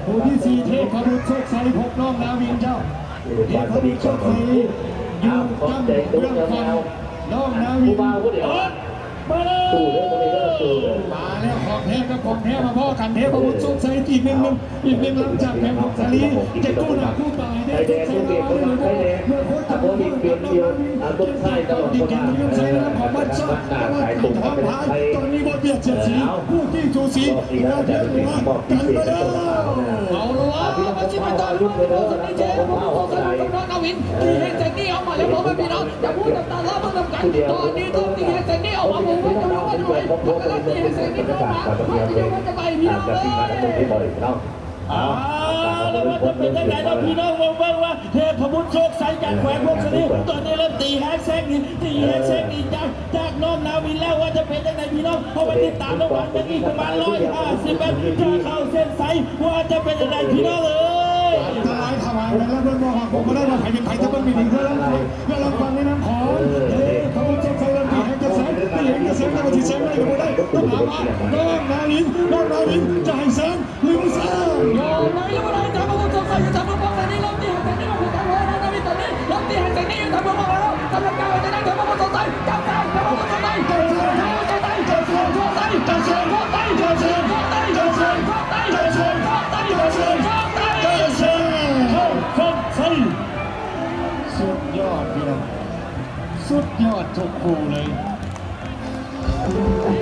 ຜູ້ທີສີ່ ເທບພະບຸດໂຊກໄຊ ພົບນ້ອງນາວິນເຈົ້າ. ເທບພະບຸດໂຊກໄຊຢູ່ທາງເບື້ອງຝັ່ງ ນ້ອງນາວິນ. ເປີດມາແລ້ວ ຂອງແທ້ກັບຂອງແທ້ມາພໍ້ກັນ. ເທບພະບຸດໂຊກໄຊ ອີກໜຶ່ງ ອີກໜຶ່ງ ຫຼັງຈາກແມ່ນຜົງສາລີ ຈະກູ້ໜ້າກູ້ຕາໃຫ້ແດ່ໂຊກໄຊລາວເດີ. ເມື່ອຄົນຈະບໍ່ເບິ່ງກັບນ້ອງນາວິນ ເກມເຂົ້າດີເກມເລື່ອງໄຊລາວຂອງບ້ານຊອກ ແຕ່ວ່າໄກ່ທອງພາຍ ຕອນນີ້ບໍ່ບຽດສຽດສີ ຄູ່ຂີ້ສູສີ ຫົວເທີງຫົວກັນມາແລ້ວ. ເອົາລະວ່າ ມັນຊິໄປຕໍ່ເລື່ອງ ເທບພະບຸດໂຊກໄຊ ກັບນ້ອງນາວິນ ຕີແຮງແສງໜີອອກມາແລ້ວ ພໍ່ແມ່ພີ່ນ້ອງ ຈັບຫູຈັບຕາລໍເບິ່ງນຳກັນ. ຕອນນີ້ຕົວຕີແຮງແສງໜີອອກມາ ບໍ່ຮູ້ວ່າຈະວ່າຈະໄປ ກຳລັງຕີແຮງແສງໜີອອກມາ ວ່າຈະຢູ່ວ່າຈະໄປ ພີ່ນ້ອງເອີຍ. ເອົາລະວ່າ ຈະເປັນຈັ່ງໃດລະພີ່ນ້ອງ ມາເບິ່ງວ່າເທບພະບຸດໂຊກໄຊ ຈາກແຂວງຜົ້ງສາລີ ຕອນນີ້ເລີ່ມຕີແຮງແຊງໜີ ຕີແຮງແຊງໜີຈາກ ຈາກນ້ອງນາວິນແລ້ວ ວ່າຈະເປັນຈັ່ງໃດພີ່ນ້ອງ ເຮົາໄປຕິດຕາມນຳກັນ. ຍັງອີກປະມານຮ້ອຍຫ້າສິບແມັດ ຈະເຂົ້າເສັ້ນໄຊ ວ່າຈະເປັນຈັ່ງໃດພີ່ນ້ອງເອີຍ. ອັນຕະລາຍ ຖ້າວ່າແມ່ນແລ້ວ ເບິ່ງບໍ່ຮອດ ບໍ່ໄດ້ວ່າໃຜເປັນໃຜ ຈະເບິ່ງດີໆ ເພື່ອລາງ ເພື່ອລາງຟັງໃນນາມຂອງ ເອີ ເອີ ຂະບວນໂຊກໄຊ ເລີ່ມຕີແຮງຈະແຊງ ຕີແຮງຈະແຊງ ແຕ່ວ່າຊິແຊງໄດ້ຫຼືບໍ່ໄດ້ ຕ້ອງຖາມວ່າ ນ້ອງນາວິນ ນ້ອງນາວິນຈະໃຫ້ແຊງ ສຸດຍອດ ພີ່ນ້ອງ ສຸດຍອດທຸກຄູ່ເລີຍ. ໂອ້